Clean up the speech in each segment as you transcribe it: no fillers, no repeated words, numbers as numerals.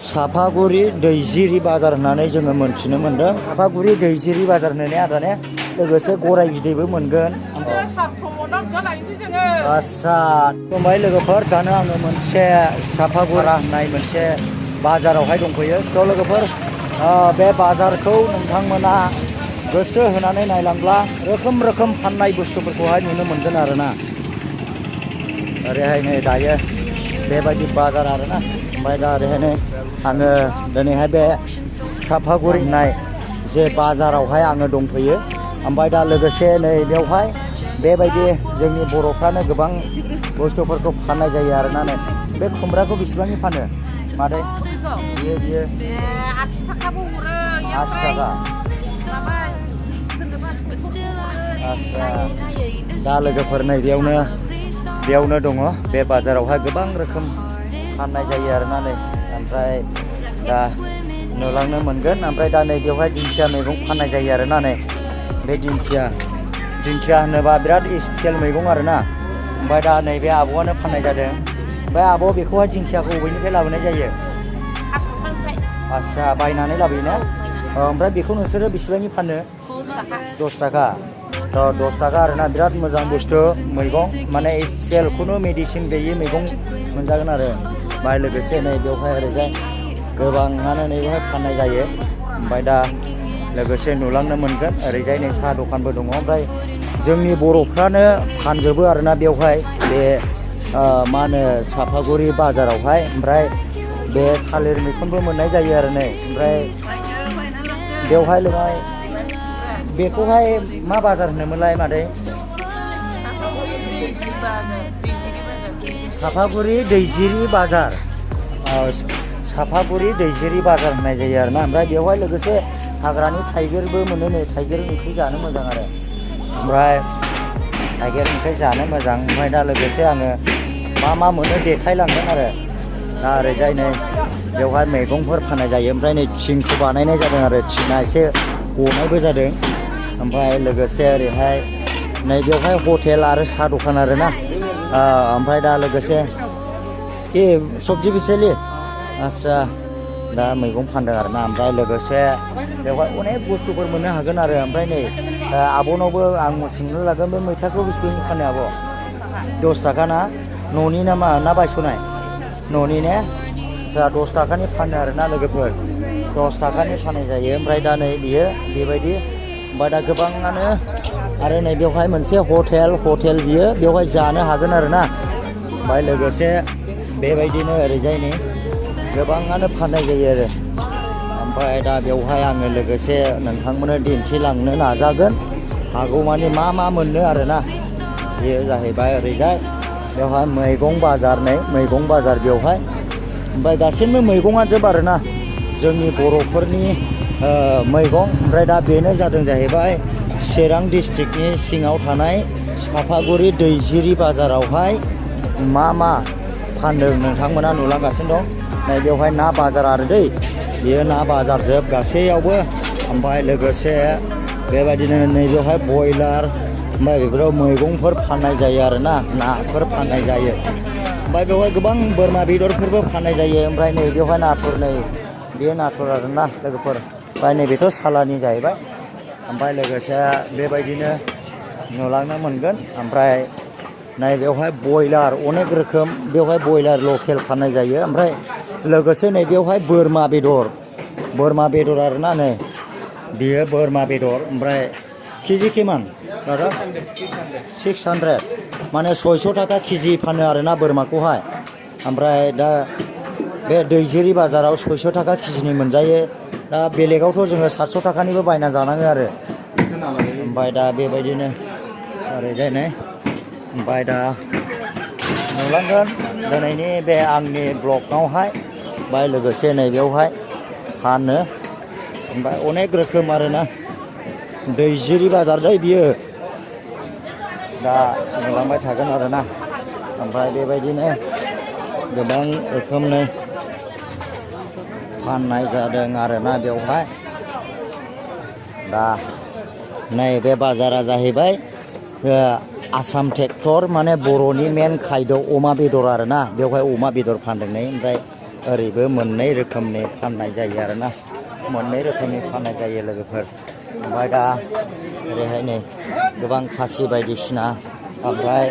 साफागुरि दैजिरि बाजार होननानै जोङो मोनथिनो मोन्दों। साफागुरि दैजिरि बाजार होननानै आदाने लोगोसे गराय बिदैबो मोनगोन। आस्सा फंबाय लोगोफोर दानो आङो मोनसे साफागुरा होननाय मोनसे बाजारावहाय दंफैयो। थ' लोगोफोर बे बाजारखौ नोंथांमोना गोसो होनानै नायलांब्ला रोखोम रोखोम फाननाय बुस्थुफोरखौहाय नुनो मोनगोन आरोना। ओरैहाय नै दायो बेबायदि बाजार आरोना। ओमफ्राय दा ओरैहाय नै आङो दिनैहाय बे साफागुरि होननाय जे बाजारावहाय आङो दंफैयो। ओमफ्राय दा लोगोसे नै बेवहाय बेबायदि जोंनि बर'फ्रानो गोबां बुस्थुफोरखौ फाननाय जायो आरोना। नै बे खुमब्राखौ बेसेबांनि फानो मादै? बियो 80 थाखाबो हरो। 80 थाखा। आस्सा दा लोगोफोर नै बेयावनो दङ बे बाजारावहाय गोबां रोखोम फाननाय जायो आरोना। नै ओमफ्राय दा नुलांनो मोनगोन। ओमफ्राय दा नै बेवहाय दिंखिया मैगं फाननाय जायो आरोना। नै बे दिंखिया होनोबा बिराद स्पेसियेल मैगं आरोना। ओमफ्राय दा नैबे आब'आनो फाननाय जादों। ओमफ्राय आब' बेखौहाय दिंखियाखौ बबेनिफ्राय लाबोनाय जायो? आस्सा बायनानै लाबोयोना? ओमफ्राय बेखौ नोंसोरो बेसेबांनि फानो? 10 थाखा। थ' 10 थाखा आरोना। बिराद मोजां बुस्थु मैगं, माने स्पेसियेल खुनु मेडिसिन गैयि मैगं मोनजागोन आरो। ओमफ्राय लोगोसे नै बेवहाय ओरैजाय गोबाङानो नैबेहाय फाननाय जायो। ओमफ्राय दा लोगोसे नुलांनो मोनगोन ओरैजाय नै साहा दखानबो दङ। ओमफ्राय जोंनि बर'फ्रानो फानजोबो आरोना बेवहाय बे मा होनो साफागुरि बाजारावहाय। ओमफ्राय बे थालिर मैखुनबो मोननाय जायो आरो नै। ओमफ्राय बेवहाय बेखौहाय मा बाजार होनोमोनलाय मादै? साफागुरि दैजिरि बाजार। साफागुरि दैजिरि बाजार होननाय जायो आरोना। ओमफ्राय बेवहाय लोगोसे हाग्रानि थाइगिरबो मोनो। नै थाइगिर ओंख्रि जानो मोजां आरो। ओमफ्राय थाइगिर ओंख्रि जानो मोजां। ओमफ्राय दा लोगोसे आङो मा मोनो देखायलांगोन आरो। दा ओरैजाय नै बेवहाय मैगंफोर फाननाय जायो। ओमफ्राय नै थिंखौ बानायनाय जादों आरो। थिंआ एसे गनायबो जादों। ओमफ्राय लोगोसे ओरैहाय नै बेवहाय हटेल आरो साहा दखान आरोना। ओमफ्राय दा लोगोसे सबजि बिसेलि आस्सा दा मैगं फानदों आरोना। ओमफ्राय लोगोसे बेवहाय अनेक बुस्थुफोर मोननो हागोन आरो। ओमफ्राय नै आब'नावबो आं सोंनो लागोन बे मैथाखौ बेसेबां फानो आब'? 10 थाखा ना? न'नि नामा ना बायस'नाय? न'नि ने? आस्सा 10 थाखानि फानो आरोना लोगोफोर। 10 थाखानि फाननाय जायो। ओमफ्राय दा नै बियो बेबायदि। ओमफ्राय दा गोबाङानो आरो नै बेवहाय मोनसे हटेल बियो बेवहाय जानो हागोन आरोना। ओमफ्राय लोगोसे बेबायदिनो ओरैजाय नै गोबाङानो फाननाय जायो आरो। ओमफ्राय दा बेवहाय आङो लोगोसे नोंथांमोननो दिन्थिलांनो नाजागोन हागौमानि मा मोनो आरोना। बेयो जाहैबाय ओरैजाय बेवहाय मैगं बाजार, नै मैगं बाजार बेवहाय। ओमफ्राय गासैबो मैगंआ जोब आरोना जोंनि बर'फोरनि मैगं। ओमफ्राय दा बेनो जादों जाहैबाय चिरां डिस्ट्रिक्टनि सिङाव थानाय साफागुरि दैजिरि बाजारावहाय मा फानदों नोंथांमोना नुलांगासिनो दं। नै बेवहाय ना बाजार आरो दै, बेयो ना बाजार जोब गासैयावबो। ओमफ्राय लोगोसे बेबायदिनो नैबेवहाय बयलार, ओमफ्राय बेफोराव मैगंफोर फाननाय जायो आरोना, नाफोर फाननाय जायो। ओमफ्राय बेवहाय गोबां बोरमा बेदरफोरबो फाननाय जायो। ओमफ्राय नै बेवहाय नाथुर, नै बेयो नाथुर आरोना लोगोफोर। ओमफ्राय नैबेथ' सालानि जाहैबाय। ओमफ्राय लोगोसे बेबायदिनो नुलांनो मोनगोन। ओमफ्राय नै बेवहाय बयलार अनेक रोखोम, बेवहाय बयलार लकेल फाननाय जायो। ओमफ्राय लोगोसे नै बेवहाय बोरमा बेदर आरोना। नै बेयो बोरमा बेदर। ओमफ्राय केजि किमान दादा? 600 माने 600 थाखा केजि फानो आरोना बोरमाखौहाय। ओमफ्राय दा बे दैजिरि बाजाराव 600 थाखा केजिनि मोनजायो। दा बेलेगावथ' जोङो 700 थाखानिबो बायना जानाङो आरो। ओमफ्राय दा बेबायदिनो ओरैजाय नै ओमफ्राय दा नुलांगोन दिनैनि बे आंनि ब्लगआवहाय। ओमफ्राय लोगोसे नैबेयावहाय फानो। ओमफ्राय अनेक रोखोम आरोना दैजिरि बाजार दै बियो। दा नुलांबाय थागोन आरोना। ओमफ्राय बेबायदिनो गोबां रोखोमनि फाननाय जादों आरोना बेवहाय। दा नैबे बाजारा जाहैबाय आसाम ट्रेक्टर, माने बर'नि मेन खायद' अमा बेदर आरोना। बेवहाय अमा बेदर फानदों नै। ओमफ्राय ओरैबो मोननै रोखोमनि फाननाय जायो आरोना मोननै रोखोमनि फाननाय जायो लोगोफोर ओमफ्राय दा ओरैहाय नै गोबां खासि बायदिसिना ओमफ्राय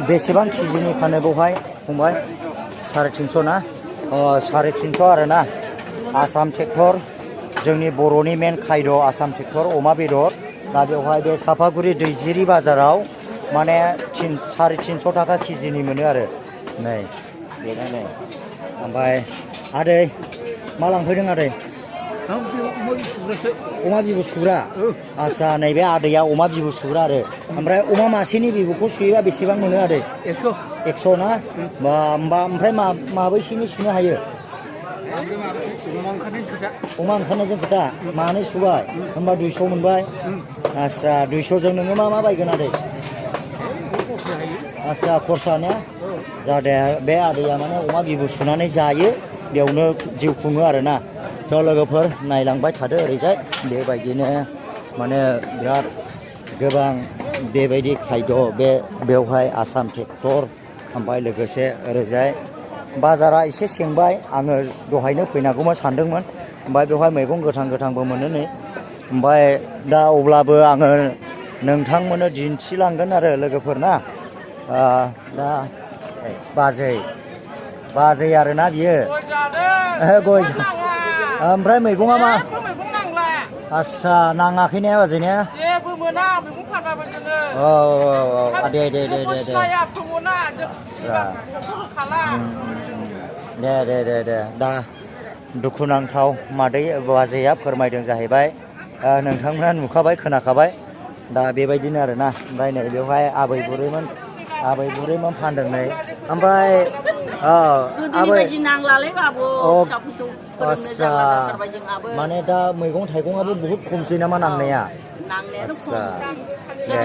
बेसेबां केजिनि फानो बेवहाय फंबाय 350 ना 350 आरोना आसाम ट्रेक्टर जोंनि बर'नि मेन खायद' आसाम ट्रेक्टर अमा बेदर दा बेवहाय बे सापागुरि दैजिरि बाजाराव माने 350 थाखा केजिनि मोनो आरो नै बेनो नै ओमफ्राय आदै मा लांफैदों आदै अमा बिबु सुग्रा आच्छा नैबे आदैया अमा बिबु सुग्रा आरो ओमफ्राय अमा मासेनि बिबुखौ सुयोबा बेसेबां मोनो आदै 100 ना ओमफ्राय माबैसेनि सुनो हायो अमा ओंखारनायजों खोथा मानै सुबाय होमबा 200 मोनबाय आच्छा 200 जों नोङो मा बायगोन आदै आच्छा खरसा ने जादे बे आदैया माने अमा बिबु सुनानै जायो बेयावनो जिउ खुङो आरोना ज' लोगोफोर नायलांबाय थादो ओरैजाय बेबायदिनो माने बिराद गोबां बेबायदि खायद' बेवहाय आसाम ट्रेक्टर ओमफ्राय लोगोसे ओरैजाय बाजारा एसे सेंबाय आङो दहायनो फैनांगौमोन सानदोंमोन ओमफ्राय बेवहाय मैगं गोथांबो मोनो नै ओमफ्राय दा अब्लाबो आङो नोंथांमोननो दिन्थिलांगोन आरो लोगोफोर ना दा बाजै आरोना बियो गय ओमफ्राय मैगङा मा आच्छा नाङाखै ने बाजै ने जेबो मोना मैगं फानाबो जोङो दे दा दुखुनांथाव मादै बाजैया फोरमायदों जाहैबाय नोंथांमोना नुखाबाय खोनाखाबाय दा बेबायदिनो आरोना ओमफ्राय नै बेवहाय आबै बुरैमोन फानदों नै ओमफ्राय आबै आच्छा माने दा मैगं थाइगङाबो बहुद खमसै नामा नांनाया आच्छा दे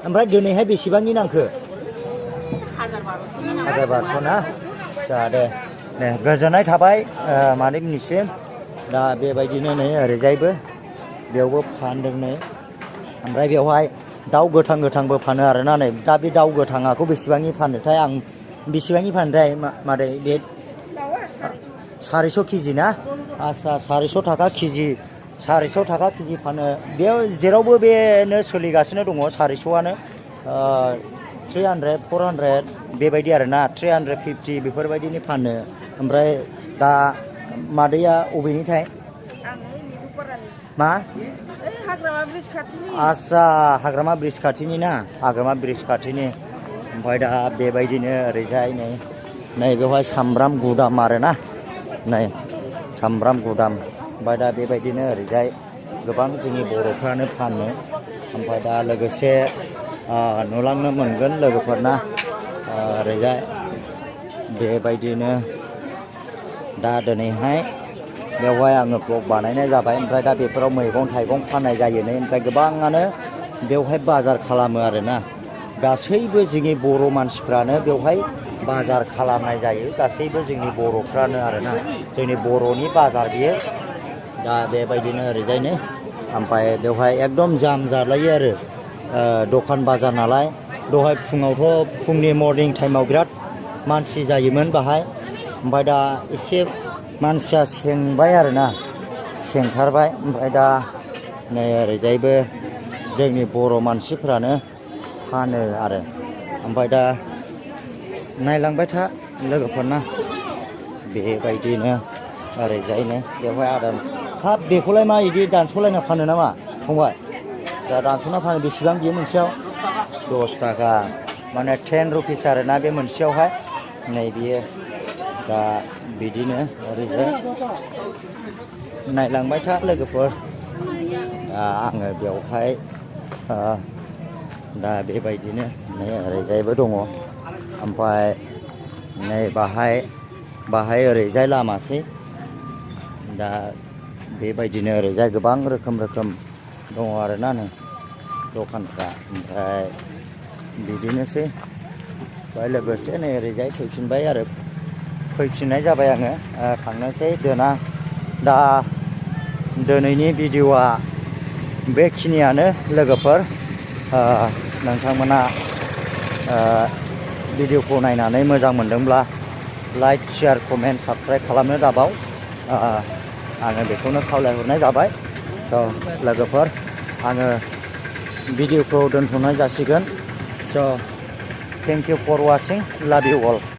ओमफ्राय दिनैहाय बेसेबांनि नांखो 1012 ना आच्छा दे गोजोननाय थाबाय मादैनिसिम दा बेबायदिनो नै ओरैजायबो बेयावबो फानदों नै ओमफ्राय बेवहाय दाउ गोथांबो फानो आरोना नै दा बे दाउ गोथाङाखौ बेसेबांनि फानोथाय आं बेसेबांनि फानोथाय मादै बे 400 केजि ना आच्छा 400 थाखा केजि 400 थाखा केजि फानो बेयाव जेरावबो बेनो सोलिगासिनो दङ 400आनो 300 400 बेबायदि आरोना 350 बेफोरबायदिनि फानो ओमफ्राय दा मादैया अबेनिथाय मा आच्छा हाग्रामा ब्रिज खाथिनि ना हाग्रामा ब्रिज खाथिनि ओमफ्राय दा बेबायदिनो ओरैजाय नै बेवहाय सामब्राम गुदाम आरोना नै सामब्राम गुदाम ओमफ्राय दा बेबायदिनो ओरैजाय गोबां जोंनि बर'फ्रानो फानो ओमफ्राय दा लोगोसे नुलांनो मोनगोन लोगोफोरना ओरैजाय बेबायदिनो दा दिनैहाय बेवहाय आङो ब्लग बानायनाय जाबाय ओमफ्राय दा बेफोराव मैगं थाइगं फाननाय जायो नै ओमफ्राय गोबाङानो बेवहाय बाजार खालामो आरोना गासैबो जोंनि बर' मानसिफ्रानो बेवहाय बाजार खालामनाय जायो गासैबो जोंनि बर'फ्रानो आरोना जोंनि बर'नि बाजार बियो दा बेबायदिनो ओरैजायनो ओमफ्राय बेवहाय एकदम जाम जालायो आरो दखान बाजार नालाय दहाय फुङावथ' फुंनि मर्निं टाइमाव बिराद मानसि जायोमोन बाहाय ओमफ्राय दा एसे मानसिया सेंबाय आरोना सेंथारबाय ओमफ्राय दा नै ओरैजायबो जोंनि बर' मानसिफ्रानो फानो आरो ओमफ्राय दा नायलांबाय था लोगोफोरना बेबायदिनो ओरैजायनो बेवहाय आदार हाब बेखौलाय मा बिदि दानस'लायना फानो नामा फंबाय जा दानस'ना फानो बेसेबां बियो मोनसेयाव 10 थाखा माने 10 रुपिस आरोना बे मोनसेयावहाय नै बियो दा बिदिनो ओरैजाय नायलांबाय था लोगोफोर आङो बेवहाय दा बेबायदिनो नै ओरैजायबो दङ ओमफ्राय नै बाहाय ओरैजाय लामासै दा बेबायदिनो ओरैजाय गोबां रोखोम दङ आरोना नै दखानफ्रा ओमफ्राय बिदिनोसै ओमफ्राय लोगोसे नै ओरैजाय फैफिननाय जाबाय आङो थांनोसै दा दिनैनि भिडिअआ बेखिनियानो लोगोफोर नोंथांमोना भिडिअखौ नायनानै मोजां मोनदोंब्ला लाइक शेयार कमेन्ट साबस्क्राइब खालामनो दाबाव आङो बेखौनो खावलायहरनाय जाबाय। स' लोगोफोर आङो भिडिअखौ दोनथ'नाय जासिगोन। स' थेंक इउ फर वाचिं, लाभ इउ अल।